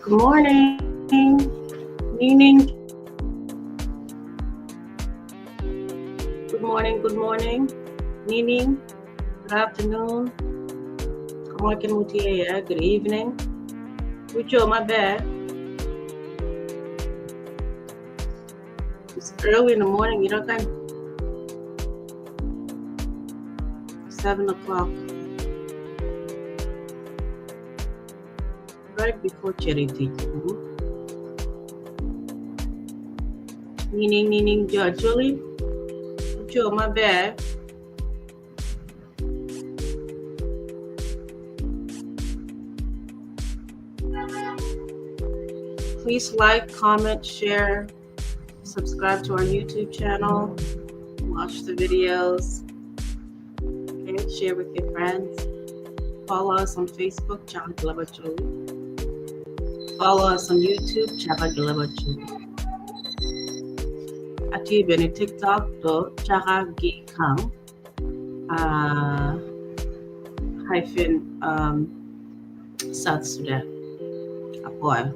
Good morning. Meaning. Good morning, good morning. Meaning. Good afternoon. Good evening. Ucho my bad. It's early in the morning, you know, kind 7 o'clock. Right before charity. Meaning, meaning, Julie. Ucho my bad. Please like, comment, share, subscribe to our YouTube channel, watch the videos, okay, share with your friends. Follow us on Facebook, Chaka Gileba Choli. Follow us on YouTube, Chaka Gileba Choli. Atye bene TikTok to Chaka Gi Kang hyphen South Sudan. Apoy.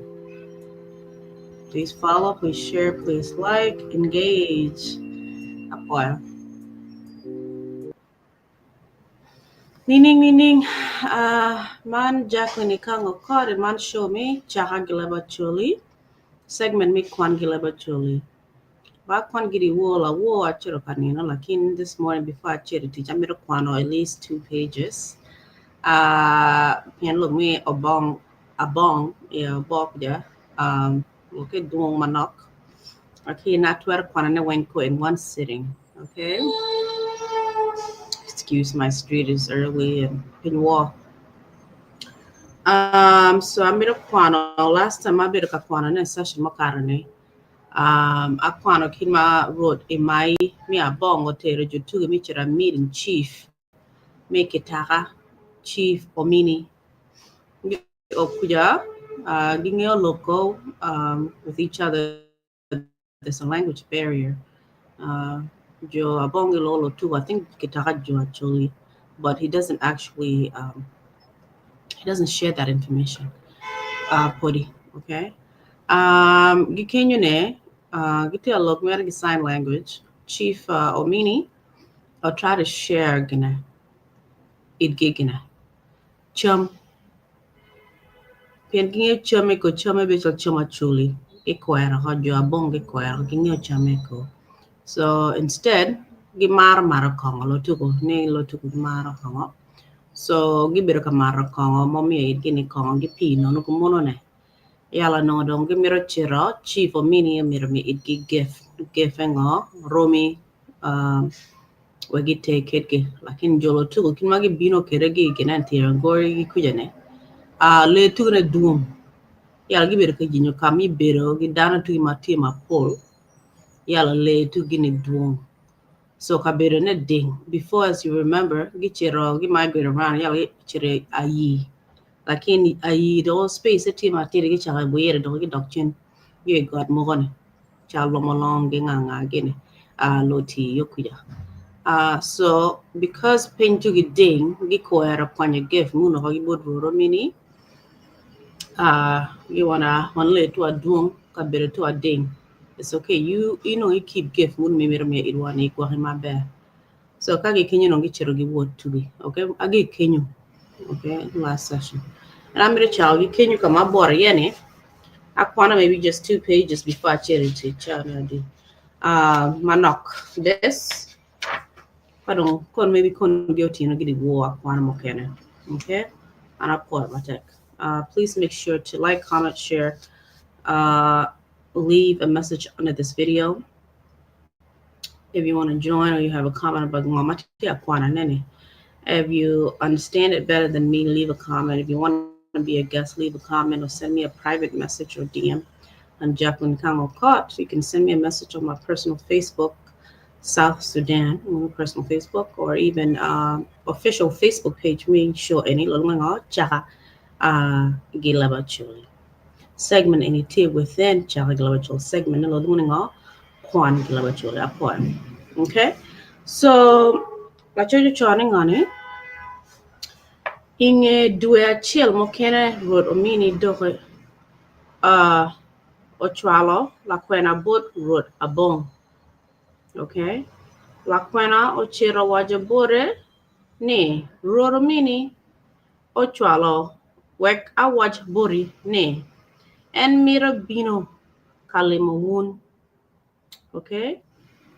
Please follow, please share, please like, engage. Apoy. Nining nining man Jacqueline Ikango Kod man show me Chaka Gileba Choli segment me Kwan Gileba Choli. Ba kwan gidi wo la wo achero kanino lakin this morning before I chere teach amiro kwano at least two pages. Pien lok me obong abong ya obok ja okay duong manok. Okay, na twero kwana ne weng ko in one sitting. Okay. Excuse my street is early and pin walk. So amiro kwano last time abedo ka kwano ne session mo karane. Akwano kin ma wrote imai mi abongo tero jotugo mi chira meeting chief me kitaka chief Omini okuja gingeo loko with each other. There's a language barrier. Jo abongi lolo too. I think kitaka jo actually, but he doesn't actually he doesn't share that information. Podi, okay. Gikenyo ne giti alok mere gi sign language. Chief Omini I'll try to share gina itgi gina cham pien ging'eyo chame ko chame be chal cham acholi gikwero ko jo abong gikwero ging'eyo chame ko so instead gimaro maro kongo lotuko ni lotuko gimaro kongo so gibedo ka maro kongo momiyo itgi ni kongo gi pii nono kumuno ne yala nongo dong gimito cito chief Omini omito mi itgi gift gift ngo romi wek giter kedgi lakin jo lotuko kit ma gibino kede gi ginen tiro gori gi kuja ne lee tuko ne dwong yala gibedo ka jinyo ka mi bedo gi dano tuki ma tye mapol yala lee tuki ni dwong so kabedo ne ding before, as you remember, gicito gi migrate around yala gicito ayi lakini ayi the whole space tye matidi gicako wire dong gidok cen gi i got mogo ni cal lomolong gi nga nga gini loti yo kuja. So because piny tugi ding gikwero kwanyo gift muno ko gibot roro mini giwana wan le tu adwong kabedo tu ading. It's okay, you know you keep gift mun mi miro mi irwani igwoki maber. So ka gikenyo no gicito giwot tugi, okay, agi kenyo, okay, last session and I'm gonna chal gikenyo kama bor yeni akwana maybe just two pages before I charity chana manok this kadong kon maybe kon gi otieno gidi wo akwana mokene, okay, and apoy matek. Please make sure to like, comment, share, leave a message under this video if you want to join or you have a comment about ngoma akwana nene. If you understand it better than me, leave a comment. If you want to be a guest, leave a comment or send me a private message or DM on Jacqueline Kango Kot. You can send me a message on my personal Facebook, South Sudan, my personal Facebook, or even official Facebook page, me show any little chaka gilaba chuli. Segment any tea within chaka gilaba chuli segment little kwan gilaba chuli apon. Okay, so lachojo choni ngani inge dwe achiel mokene Rwot omini doko. uh, ocwalo lakwena bot Rwot Abong. Okay. Lakwena ocito owaco bote ni, Rwot omini ocwalo wek awac boti ni en mito bino ka limo wun. Okay.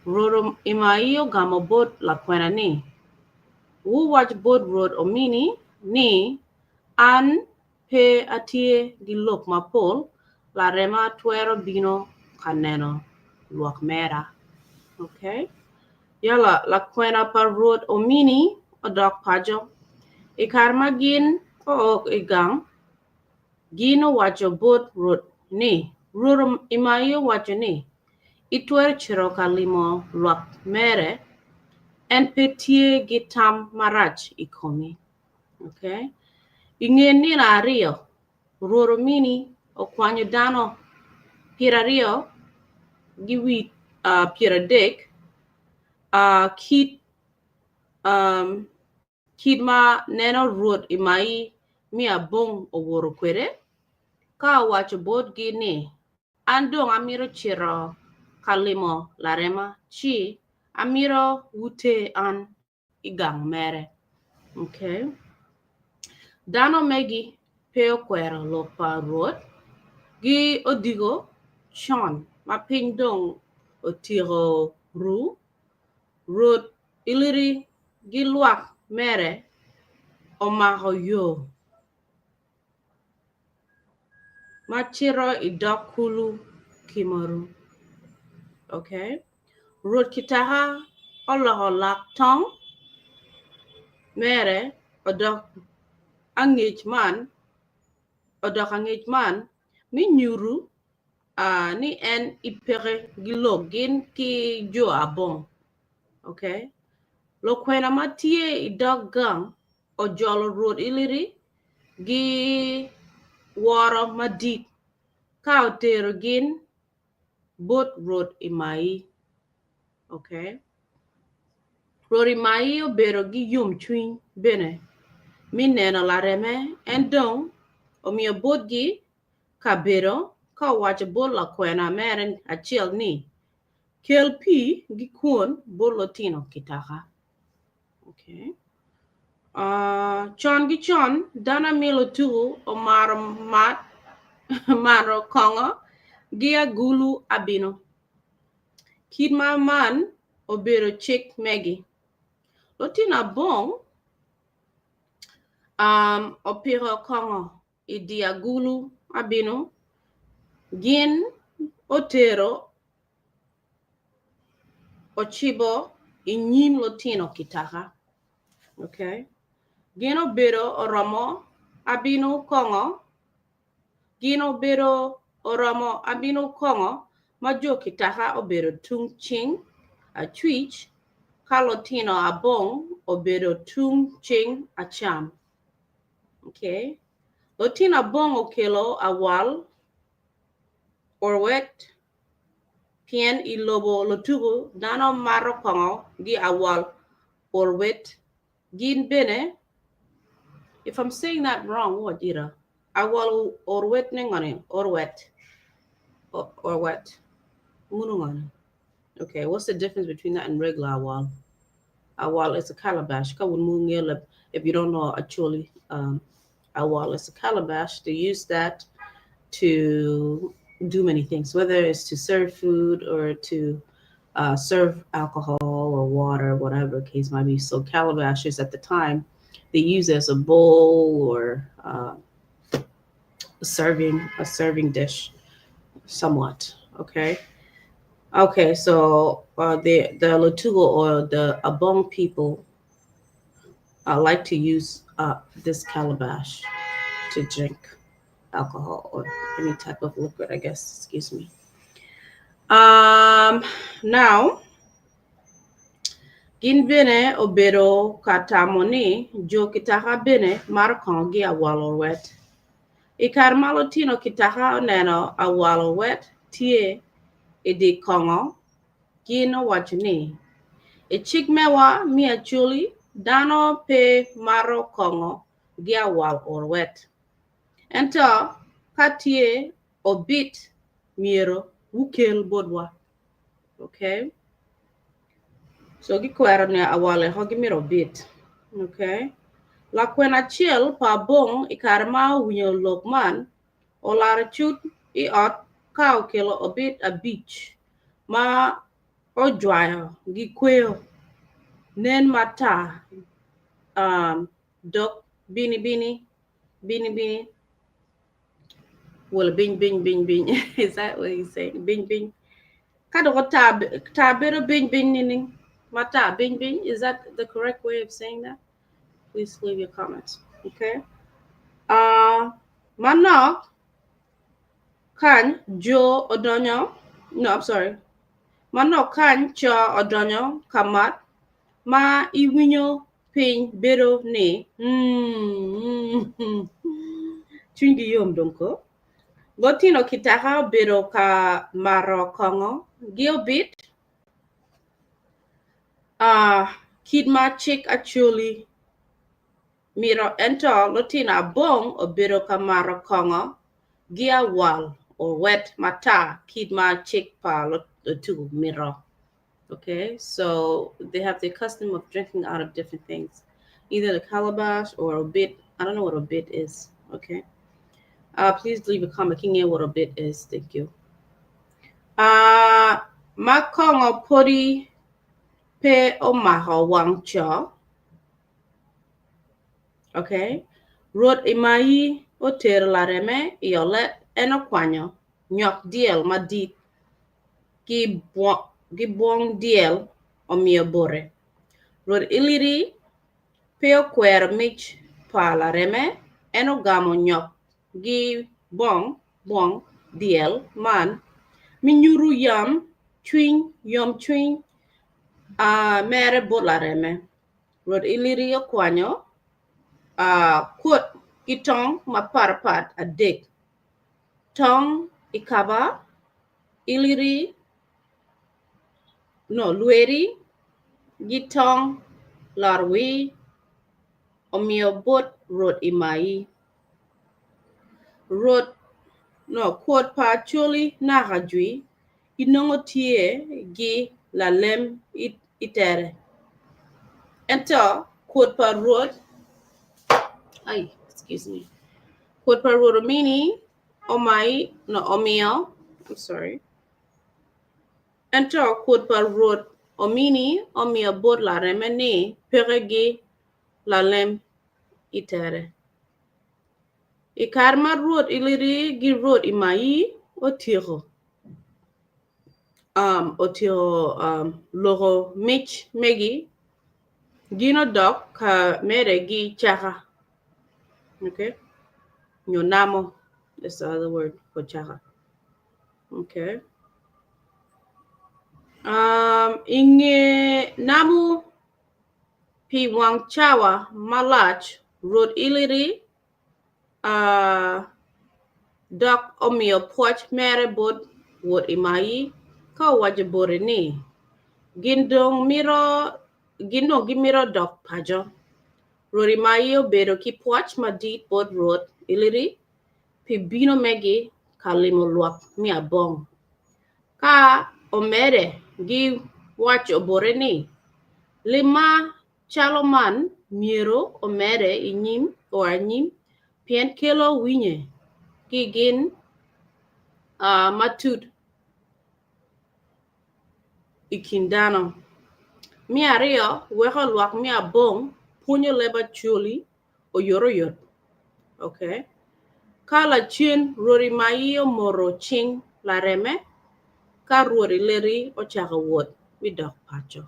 Rwot Imai ogamo bot lakwena ni, Wuwac bot Rwot omini ni an pe atye gi lok mapol, larema twero bino ka neno lwak mera. Okay. Yala, lakwena pa Rwot omini odok paco. I kare ma gin oo i gang, gin owaco bot Rwot ni, Rwot Imai owaco ni, Itwero cito ka limo lwak mere, en pe tye gi tam marac i komi. Okay. I nge nino aryo, Rwot omini okwanyo dano pyeraryo gi wi pyeradek kit kit ma neno Rwot Imai me Abong owoto kwede, ka owaco botgi ni, An dong amito cito ka limo larema, ci amito wuter an i gang mere. Okay. Dano megi pe okwero lok pa Rwot, gi odiko con ma piny dong otyeko ru, Rwot Iliri gi lwak mere omako yo ma cito i dog kulu Kimoru. Okay. Rwot Kitaka oloko lak tong mere odok angec man odok angec man me nyuto ni en ipeke gi lok gin ki jo Abong. Okay. Lukwena ma tye i dog gang ojolo Rwot Iliri gi woro madit ka otero gin bot Rwot Imai. Okay. Rwot Imai obedo gi yomcwiny bene me neno lareme en dong omiyo botgi kabedo ka owaco bot lakwena mere acel ni, Kel pii gi kwon bot lutino kitaka. Okay. Uh, con gi con, dano amilo tuku omaro mat maro kongo gi agulu abino. Kit ma man obedo cik megi. Lutino abong um, opiko kongo i dye agulu abino, gin otero ocibo i nyim lutino kitaka. Okay. Gin obedo oromo abino kongo, gin obedo oromo abino kongo ma jo kitaka obedo tung cing acwic ka lutino abong obedo tung cing acam. Okay. Lutino abong okelo awal orwet pien i lobo lutuku dano mato kongo gi awal orwet gin bene if I'm saying that wrong what ira awal orwet ne ngoni orwet orwet munu ngoni okay what's the difference between that and regular awal awal is a calabash ka wun mu ngeyo if you don't know actually um, awal is a calabash they use that to do many things whether it's to serve food or to uh, serve alcohol or water, whatever case might be. So calabashes at the time, they use as a bowl or uh, a serving a serving dish, somewhat. Okay. Okay. So the Lutugo or the Abong people like to use this calabash to drink alcohol or any type of liquid, I guess. Excuse me. Now, gin bene obedo ka tamo ni jo kitaka bene maro kongo gi awal orwet. I kare ma lutino kitaka oneno awal orwet tye i dye kongo, gin owaco ni, I cik mewa me Acholi, dano pe maro kongo gi awal orwet. Ento ka tye Obit myero wukel botwa. Okay? So gikwero ni awal eko gimito obit. Okay? Lakwena acel pa Abong i kare ma owinyo lok man, olaro cut i ot ka okelo obit abic ma ojwayo gi kweyo nen matar um, dok bini bini bini bini well biny biny biny biny is that what he's saying biny biny ka dok tar tar bedo biny biny nining matar biny biny is that the correct way of saying that please leave your comments okay uh manok kany jo odonyo no I'm sorry manok kany co odonyo ka mat ma iwinyo piny bedo ni mm cwinygi yom dong ko. Lutino kitaka obedo ka mato kongo gi obit uh, kit ma cik Acholi mito ento lutino Abong obedo ka mato kongo gi awal or wet matar kit ma cik pa Lutuku mito. Okay, so they have the custom of drinking out of different things, either the calabash or obit. I don't know what obit is. Okay, please leave a comment. Can you what obit is? Thank you. Ma kongo podi pe omako wang co. Okay, Rwot Imayi otero lareme i olet en okwanyo nyok dyel madit ki bwong dyel omiyo bote. Rwot Iliri pe okwero mic pa lareme, en ogamo nyok ki bwong dyel man me nyuto yomcwiny mere bot lareme. Rwot Iliri okwanyo kwot ki tong mapatpat adek, tong i kaba, iliri, no, lweri ki tong lorwi omiyo bot Rwot Imayi. Rwot, no, kwot pa Acholi naka jwi inongo tye gi lalem i tere. Ento kwot pa Rwot, ay, excuse me, kwot pa Rwot Omini omayi, no, omiyo, I'm sorry. Ento kwot pa Rwot Omini omiyo bot lareme ni peke gi lalem i tere. I kare ma Rwot Iliri gi Rwot Imayi otyeko um, otyeko um, loko mic megi, gin odok ka mere gi caka. Okay? Nyo namo is the other word for caka. Okay. Inge namo pi wang cawa malac, Rwot Iliri uh, dok omiyo pwoc mere bot Wot Imayi ka owaco bote ni, Gin dong mito, gin dong gimito dok paco. Rwot Imayi obedo ki pwoc madit bot Rwot Iliri pi bino megi ka limo lwak me Abong. Ka omede gi waco bote ni, Lim ma calo man myero omede i nyim or anyim pien kelo winye ki gin uh, matut i kin dano. Me aryo, weko lwak me Abong pwonyo leb Acholi oyotoyot. Okay. Ka lacen Rwot Imayi omoto cing lareme, ka Rwot Ileri ocako wot me dok paco.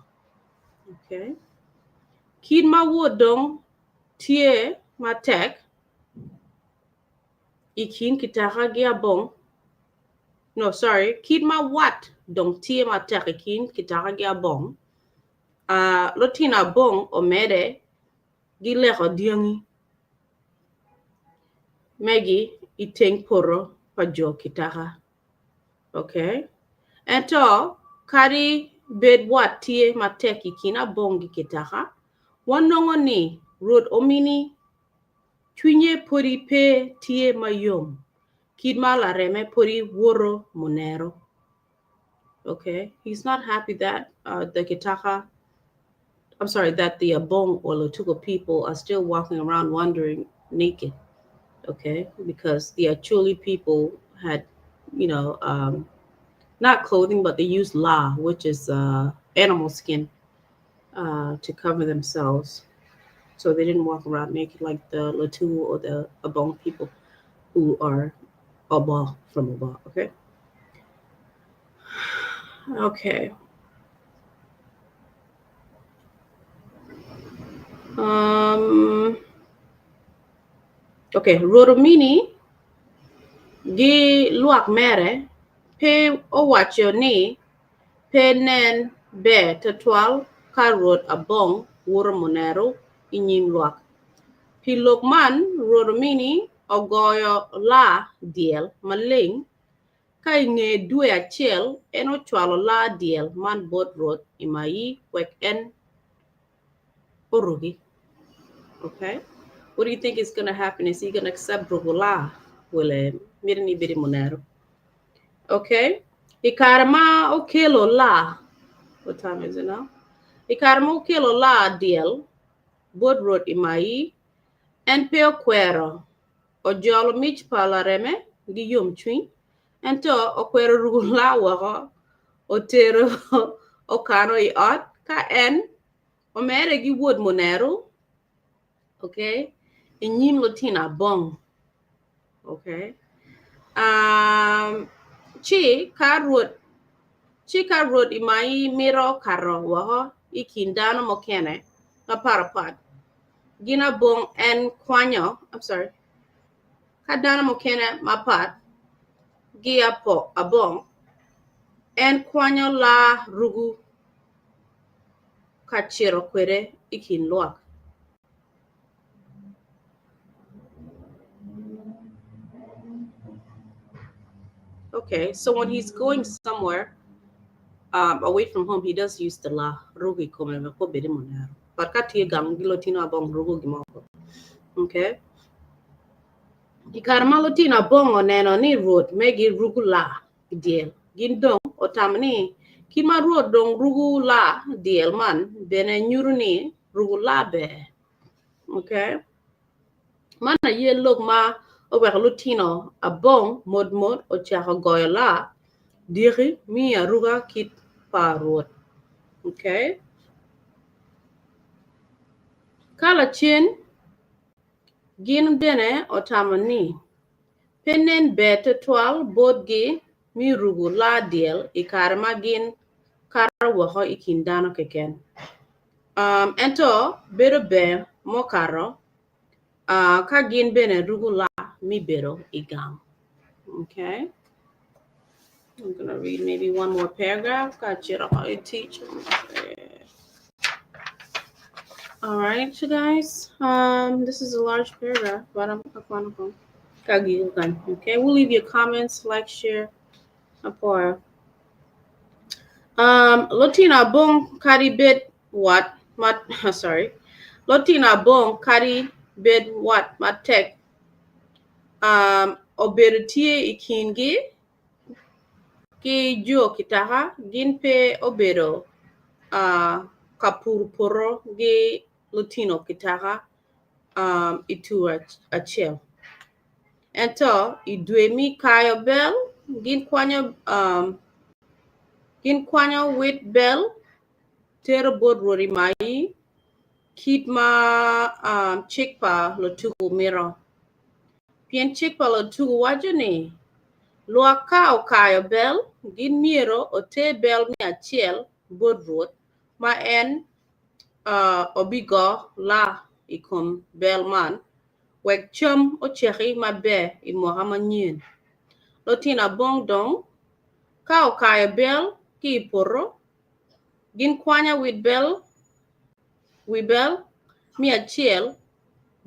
Okay. Kit ma wot dong tye matek i kin kitaka gi Abong, no sorry, kit ma wat dong tye matek i kin kitaka gi Abong, uh, lutino Abong omede gi leko dyangi megi i teng poto pa jo kitaka. Okay. Ento kadi bed wat tye matek i kin Abong gi kitaka, wanongo ni Rwot Omini cwinye podi pe tye mayom. Kit ma lareme pwodi woto munero. Okay, he's not happy that uh, the Kitaka, I'm sorry, that the Abong or Lotuko people are still walking around wandering naked. Okay, because the Acholi people had, you know, um, not clothing, but they used la, which is uh, animal skin, uh, to cover themselves. So they didn't walk around naked like the Latu or the Abong people who are Oba from Oba. Okay. Okay. Um, okay. Rwot omini gi lwak mere pe owaco ni pe nen ber twatwal ka Rwot Abong woto munero i nyim lwak. Pi lok man, Rwot omini ogoyo laa dyel maleng, ka i nge dwe acel en ocwalo laa dyel man bot Rwot i mayi wek en oruki. Okay? What do you think is gonna happen? Is he gonna accept ruko laa? Wele mito ni ibed i munero. Okay? I kare ma okelo laa, what time is it now? I kare ma okelo laa dyel bot Rwot i mayi, en pe okwero, ojolo mic pa lareme gi yomcwiny, ento okwero ruko laa woko, otero okano i ot ka en omere gi wod munero, okay, i nyim lutino abong. Okay. Um, ci ka Rwot ci ka Rwot i mayi mito kato woko i kin dano mukene mapatpat, gin abong en kwanyo, I'm sorry, ka dano mukene mapat gi abong, en kwanyo laa rugu ka cito kwede i kin lwak. Okay, so when he's going somewhere um, away from home, he does use the la rugo i kome wek obed i munero. But ka tye gang gi lutino abong rugo gin moko. Okay. I kare ma lutino abong oneno ni rwot megi rugo laa dyel, gin dong otamo ni kit ma rwot dong rugo laa dyel man bene nyuto ni rugo laa ber. Okay. Man aye lok ma oweko lutino abong mot mot ocako goyo laa dyeki mi aruka kit pa Rwot. Okay. Ka lacen gin bene otamo ni pe nen ber twatwal botgi mi ruko laa dyel i kare ma gin kato woko i kin dano keken. Um, ento bedo ber mukato uh, ka gin bene ruko laa mi bedo i gang. Okay. I'm gonna read maybe one more paragraph. Got you to teach. All right, you guys. Um, this is a large paragraph, but I'm Okay, we'll leave your comments, like, share, support. Um, Lutino abong kadi bed wat ma sorry. Lutino abong kadi bed wat matek um, obedo tye i kingi ki jo kitaka gin pe obedo uh, ka puro poto gi lutino kitaka um, i tur acel. Ento i dwe me kayo bel, gin kwanyo um, gin kwanyo wit bel tero bot Rwot i mayi kit ma um, cik pa lutuku mito. Pien cik pa lutuku waco ni, lwak ka okayo bel, gin myero oter bel me acel bot Rwot ma en uh, obigo laa i kom bel man wek cam oceki maber i mwaka manyen. Lutino abong dong, ka okayo bel ki i poto, gin kwanyo wit bel wi bel me acel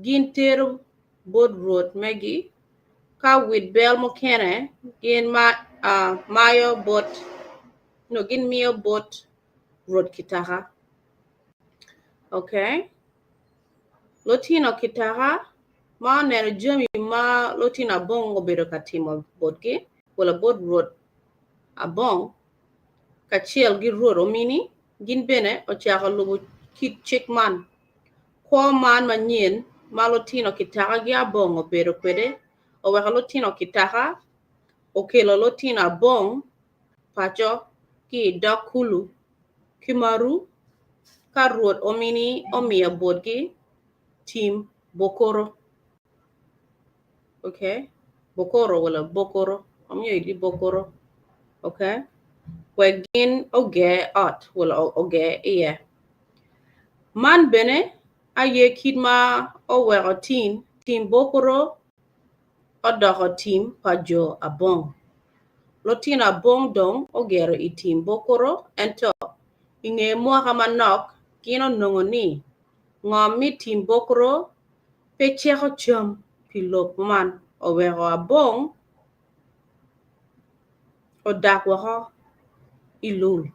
gin tero bot rwot megi, ka wit bel mukene gin ma uh, mayo bot no gin miyo bot rwot kitaka. Okay. Lutino kitaka. ma oneno jami ma lutino Abong obedo ka timo botgi, wala bot Rwot Abong kacel ki Rwot Omini, gin bene ocako lubo kit cik man. Kwo man manyen ma lutino kitakagi Abong obedo kwede oweko lutino kitaka okelo lutino Abong paco ki i dog kulu ki maru ka Rwot Omini omiyo botgi tim Bokoro. Okay, Bokoro wala Bokoro, omiyo igi Bokoro. Okay, wek gin oger ot wala oger iye. Man bene aye kit ma oweko tim tim Bokoro odoko tim pa jo Abong. Lutino Abong dong ogero i tim Bokoro ento i nge mwaka manok gin onongo ni ngom me tim Bokoro pe ceko cam pi lok man oweko Abong odak woko i lul.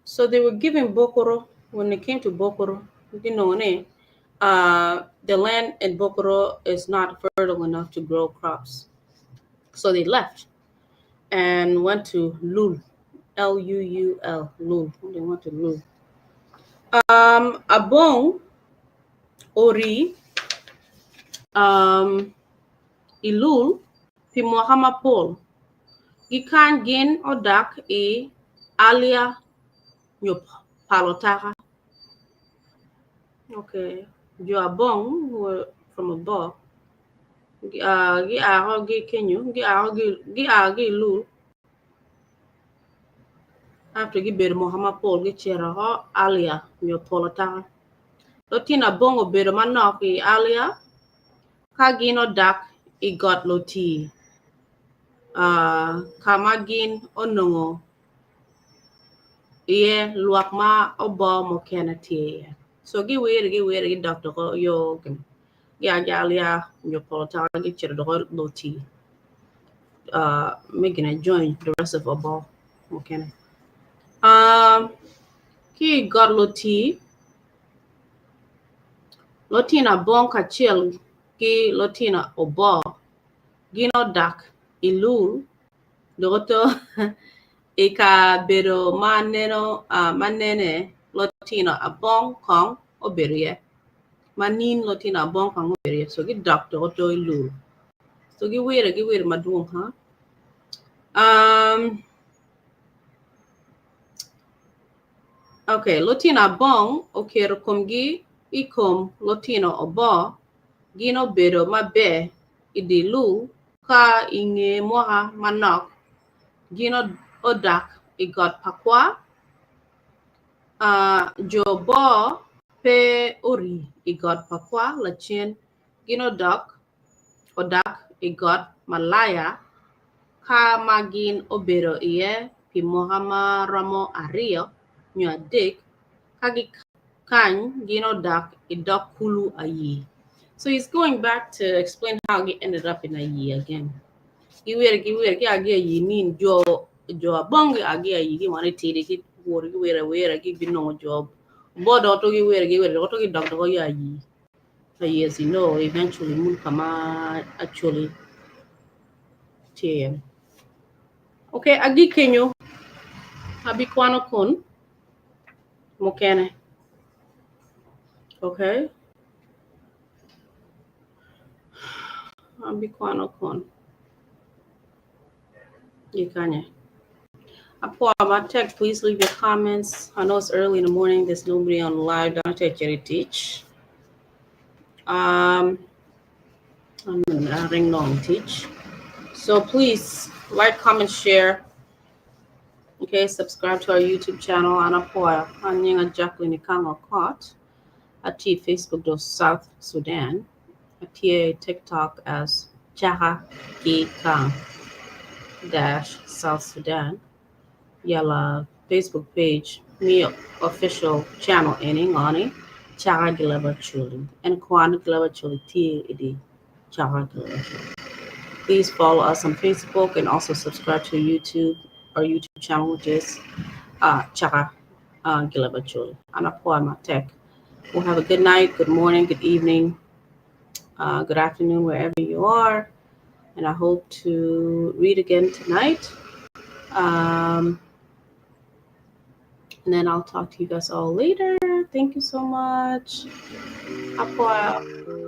So they were giving Bokoro, when they came to Bokoro, ginongo ni the land in Bokoro is not fertile enough to grow crops. So they left and went to Lul, L-U-U-L, Lul. They went to Lul. Um, Abong ori um, i Lul pi mwaka mapol. Gikany gin odak i Alia nyo pal otaka. Okay, jo Abong were from above. Gia ki kenyo, gia ki i Lul after gibedo mwaka mapol gicito oko Alia nyo pol otaka. Lutino Abong obedo manok i Alia ka gin odak i got Lutii. Ka ma gin onongo iye lwak ma oboo mukene tye iye. So giwire giwire gidok doko yo gia ki alya nyo pol otaka gicito doko luti me gine join the rest of oboo mukene. Ki i got luti, lutino abong kacel ki lutino oboo Gin odak i lul dok oto i kabedo ma nene lutino abong kong obedo iye, ma nin lutino abong kong obedo iye, so gidok dok oto i lul. So giwire giwire madwong ha. Um, okay, lutino abong oketo komgi i kom lutino oboo, gin obedo maber i dye lul ka i nge mwaka manok gin odak i got pa kwa. Jo bor pe ori i got pa kwa lacen gin odak i got Malaya ka ma gin obedo iye pi mwaka ma romo aryo nyo adek ka Kany gin odak i dog kulu Ayii. So he's going back to explain how he ended up in Ayii again. Giwire giwire ki agi Ayii nin jo jo abong gi agi Ayii gi wan itidi ki wor giwire awira gi binongo jo bodo to giwire giwire dok to gidok doko i Ayii. Ayii as you know eventually mun kama actually tye iye. Okay, agi kenyo abikwano kun mukene. Okay. Abikwano kun gikanye. Apwoyo matek, please leave your comments. I know it's early in the morning. There's nobody on live. Don't take your teach. I'm gonna ring long teach. So please like, comment, share. Okay, subscribe to our YouTube channel, An apwoyo. An nyinga Jacqueline Ikango Okot. Atye Facebook do South Sudan. Atye TikTok as Chaka Ki Kang dash South Sudan. Yala Facebook page me official channel eni ngoni Chaka Gileba Chuli. And Kwan Gileba Chuli tye idi Chaka Gileba Chuli. Please follow us on Facebook and also subscribe to YouTube, our YouTube channel, which is Chaka Gileba Chuli. An apwoyo matek. We'll have a good night, good morning, good evening. Good afternoon wherever you are. And I hope to read again tonight. And then I'll talk to you guys all later. Thank you so much. Apwoyo.